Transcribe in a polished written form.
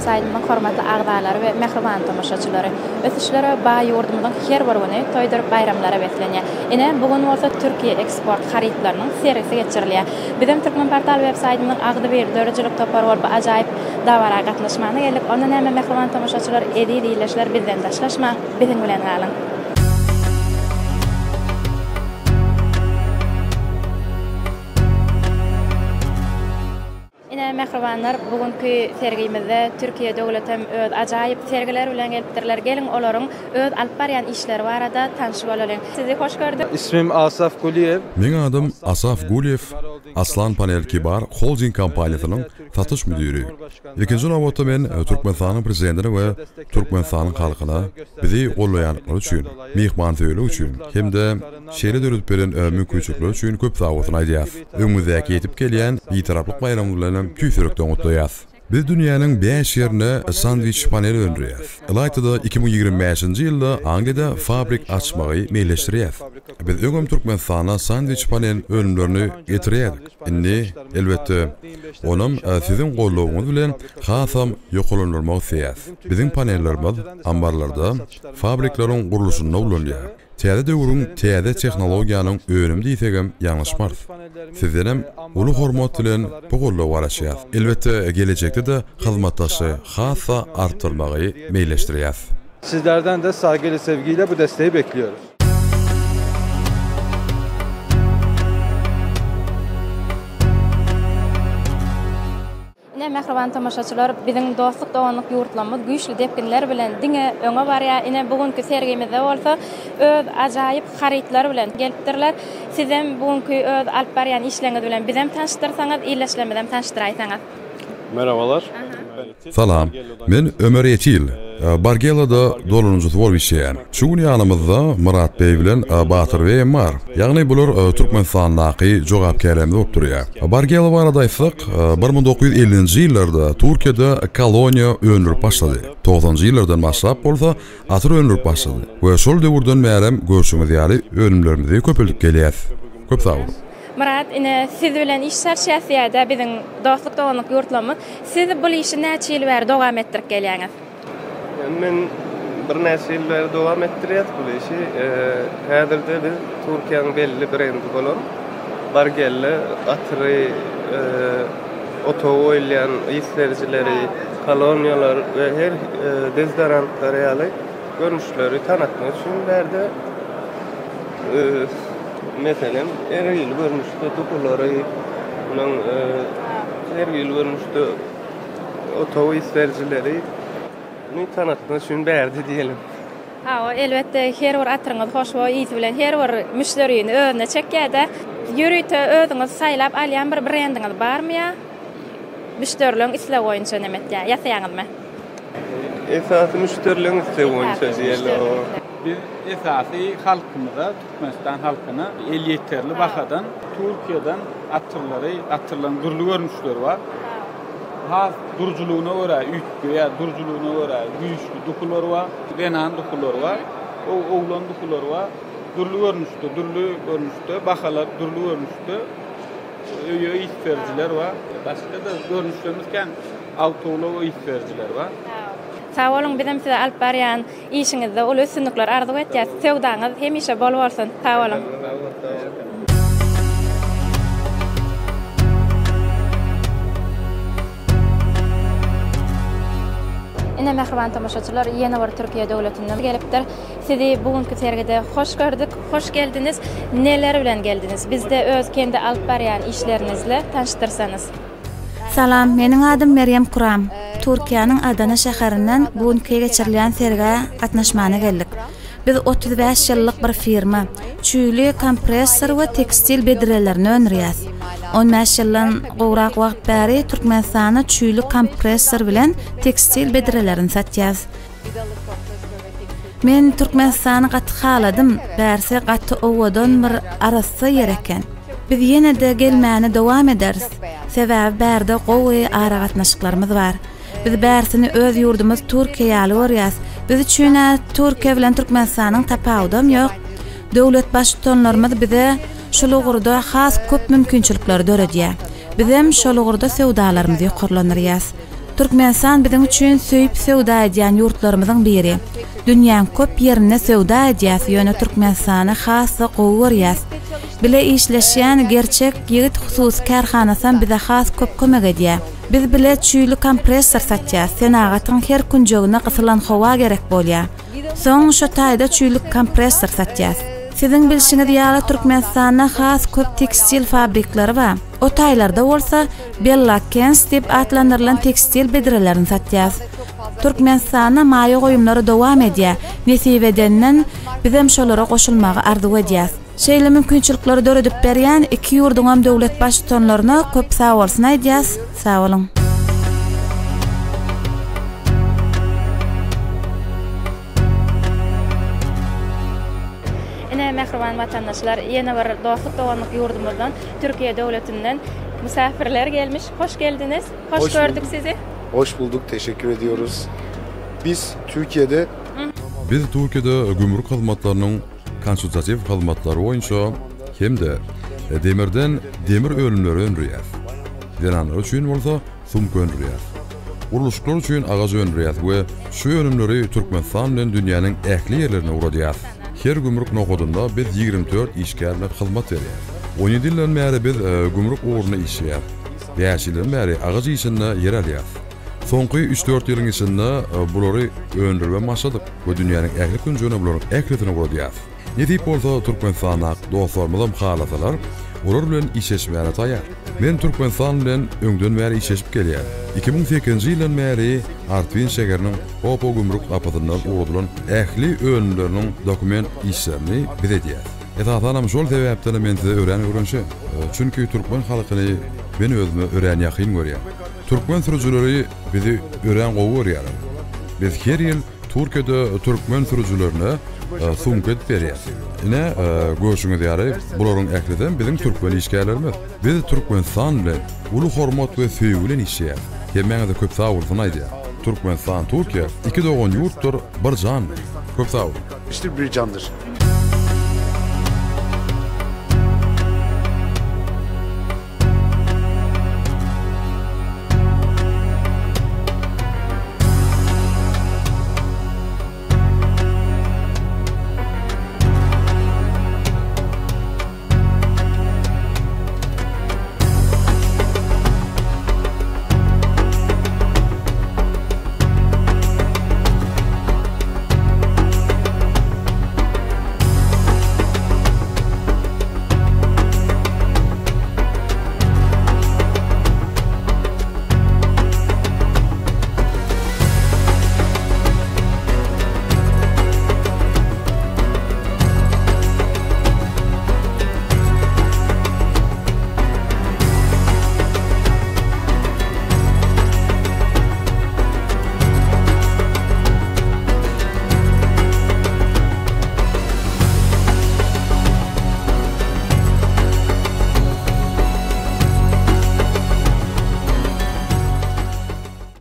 web-saýtymyzyň hormatly agzalary we mähriban tomaşaçylary! Ösüşlere baý ýurdumyzyň her bir güni toýdur baýramlara beslenýär. Ine, bu gün bolsa Türkiýe eksport harytlarynyň sergisi geçirilýär. Bizem Türkmenportal web-saýtymyzyň agzybir döredijilik topary bolup bu ajaýyp dabara gatnaşmana geldik. Onda näme mähriban tomaşaçylar, eziz ildeşler bizden daşlaşmaň, biziň bilen galyň! Ine, mähribanlar, bu günki sergimizde Türkiýe döwletem öz ajaýyp sergileri bilen gelipdirler. Geliň, olaryň öz alyp barýan işleri barada tanyş bolalyň. Sizi hoş gördük. Ismim Asaf Guliýew. Meň adym Asaf Guliýew, Aslan Panel Kibar holding kompaniýasynyň satyş müdiri. Ilkinji nobatda men Türkmenistanyň Prezidentine we Türkmenistanyň halkyna bizi gollaýandyklary üçin, myhmansöýerligi üçin hem-de şeýle döredip beren mümkinçilikleri üçin köp sagbolsun aýdýas. Öňümizdäki ýetip gelýän Bitaraplyk baýramy bilenem tüýs ýürekden gutlaýas. Biz dünýäniň bäş ýerinde sandwiç panel öndürýäs. Ylaýta-da 2025-nji ýylda Angliýada fabrik açmagy meýilleşdirýäs. Biz öňem Türkmenistana sandwiç panel önümlerini getirýärdik. Indi, elbetde, onam siziň goldawyňyz bilen hasam ýokarlandyrmak isleýäs. Biziň panellerimiz ambarlarda, fabrikleriň gurluşynda ulanylýar. Täze döwrüň täze tehnologiýanyň önümi diýsegem ýalňyşmarys. Sizdenem uly hormat bilen bu goldawa garaşýas. Elbetde gelejekde-de hyzmatdaşlygy has-da artdyrmagy meýilleşdirýäs. Sizlerden-de saýgyly sevgiyle bu desteği bekliyoruz. Ine, mähriban tomaşaçylar, biziň dostluk-doganlyk ýurtlarymyz güýçli depginler bilen diňe öňe barýar. Ine, bu günki sergimizde bolsa öz ajaýyp harytlary bilen gelipdirler. Sizem bu günki öz alyp barýan işleriňiz bilen bizem tanyşdyrsaňyz, ildeşlerimizem tanyşdyraýsaňyz. Merhabalar. Salam. Men Ömer Etil. Bargelada dolanyjysy bolup işleýän. Şu gün ýanymyzda Myrat beý bilen Batyr beý hem bar. Ýagny bular Türkmenistandaky jogapkärlerimiz bolup durýar. Bargela barada aýtsak, 1950-nji ýyllarda Türkiýede koloniýa öndürip başlady. Togsanjy ýyllardan başlap bolsa atyr öndürip başlady we şol döwürden bärem görşüňiz ýaly önümlerimizi köpeldip gelýäs. Köp sag boluň. Myrat, ine, siz bilen iş çalyşýas diýýär-dä biziň dostluk-doganlyk ýurtlarymyz. Siz bul işi näçe ýyl bäri dowam etdirip gelýäňiz? Men birnäçe ýyl bäri dowam etdirýäs bul işi. Häzirde biz Türkiýäniň belli brendi bolan Bargella atyry, otaga goýulýan ys berijileri, koloniýalar we her dezodorantlar ýaly görnüşleri tanatmak üçin bärde Meselem, her hili görnüşde duhulary, onuň her hili görnüşde otag ys berijileri tanatmak üçin bärde diýelim. Hawa, elbetde, her bir atyryňyz hoşboý ysy bilen her bir müşderini özüne çekýär-de. Ýörite özüňiz saýlap alýan bir brendiňiz barmy ýa müşderileriň islegi boýunça neme etýär, ýasaýaňyzmy? Esasy müşderileriň islegi boýunça diýeli. Biz esasy halkymyza, Türkmenistan halkyna elýeterli bahadan Türkiýeden atyrlary, atyrlaryň dürli görnüşleri bar. Has durujylygyna görä üýtgeýär, durujylygyna görä güýçli duhulary bar, zenan duhulary bar, oglan duhulary bar. Dürli görnüşde, dürli görnüşde, bahalar dürli görnüşde öýe ys berijiler bar. Başga-da görnüşlerimiz kän, awtoulag ys berijiler bar. Sag boluň, bizem size alyp barýan Işiňizde uly üstünlikler arzuw etýäs. Söwdaňyz hemişe bol bolsun. Sag boluň. Ine mähriban tomaşaçylar ýene bir Türkiýe döwletinden gelipdir. Sizi bu günki sergide hoş gördük. Hoş geldiniz. Neler bilen geldiniz? Bizde öz kendi alyp barýan işlerinizle tanyşdyrsaňyz. Salam, meniň adym Merýem Kuram. Türkiýäniň Adana şäherinden bu günki geçirilýän sergä gatnaşmana geldik. Biz 35 ýyllyk bir firma. Çüýli kompressor we tekstil bedrelerini öndürýäs. 15 ýyldan gowrak wagt bäri Türkmenistana çüýli kompressor bilen tekstil bedrelerini satýas. Men Türkmenistany gaty haladym, bärsi gaty owadan bir arassa ýer eken. Biz ýene-de gelmäne dowam ederis, sebäbi bärde gowy aragatnaşyklarymyz bar. Biz bärsini öz ýurdumyz Türkiýe ýaly görýäs. Biz üçin-ä Türkiýe bilen Türkmenistanyň tapawudam ýok. Döwlet Baştutanlarymyz bize şul ugurda has köp mümkinçilikleri döredýär. Bizem şol ugurda söwdalarymyzy ýokarlandyrýas. Türkmenistan biziň üçin söýüp söwda edýän ýurtlarymyzyň biri. Dünýäň köp ýerinde söwda edýäs, ýöne Türkmenistany has-da gowy görýäs. Bile işleşýän Gerçek ýigit hususy kärhanasam bize has köp kömek edýär. Biz bile çüýli kompressor satýas, senagatyň her künjegine gysylan howa gerek bolýar. Soň şo taýda çüýlük kompressor satýas. Siziň bilşiňiz ýaly Türkmenistanda has köp tekstil fabrikleri bar. O taýlarda bolsa Bella Kens diýip atlandyrylan tekstil bedrelerini satýas. Türkmenistanda maýa goýumlary dowam edýär. Nesip edenden bizem şolara goşulmagy arzuw edýäs. Şeýle mümkinçilikleri döredip berýän iki ýurduňam döwlet baştutanlaryna köp sagbolsun aýdýas. Sag boluň. Ine, mähriban watandaşlar, ýene bir dostluk-doganlyk ýurdumyzdan, Türkiýe döwletinden musafirler gelmiş. Hoş geldiniz. Hoş gördük sizi. Hoş bulduk, teşekkür ediyoruz. Biz Türkiye'de Biz Türkiýede gümrük hyzmatlarynyň konsultatiw hyzmatlary boýunça hem-de demirden demir önümleri öndürýäris. Zenanlar üçin bolsa sumka öndürýäris. Gurluşyklar üçin agaç öndürýäris we şu önümleri Türkmenistan bilen dünýäniň ähli ýerlerine ugradýarys. Her gümrük nokadynda biz 24 işgär bilen hyzmat berýäris. 17 ýyldan bäri biz gümrük ugrunda işleýäris. Bäş ýyldan bäri agaç işinde ýer alýarys. Soňky üç-dört ýylyň içinde bulary öndüribem başladyk we dünýäniň ähli künjegine bularyň ählisini ugradýarys. Nesip bolsa Türkmenistandaky dostlarymyzam halasalar, olar bilen işleşmäne taýýar. Men Türkmenistan bilen öňden bäri işleşip gelýän. 2008-nji ýyldan bäri Artwin şäheriniň Hopo gümrük gapysyndan ugradylan ähli önümleriniň dokument işlerini biz edýäs. Esasanam şol sebäpdenem men size örän öwrenşen. Çünki türkmen halkyny men özüme örän ýakyn görýän. Türkmen sürüjileri bizi örän gowy görýärler. Biz her ýyl Türkiýede türkmen sürüjilerine sumka edip berýäs. Ine, görşüňiz ýaly, bularyň ählisem biziň türkmen işgärlerimiz. Biz Türkmenistan bilen uly hormat we söýgi bilen işleýäs. Hemmäňize köp sag bolsun aýdýan. Türkmenistan, Türkiýe iki dogan ýurtdur, bir jandyr. Köp sag boluň. Bir candır.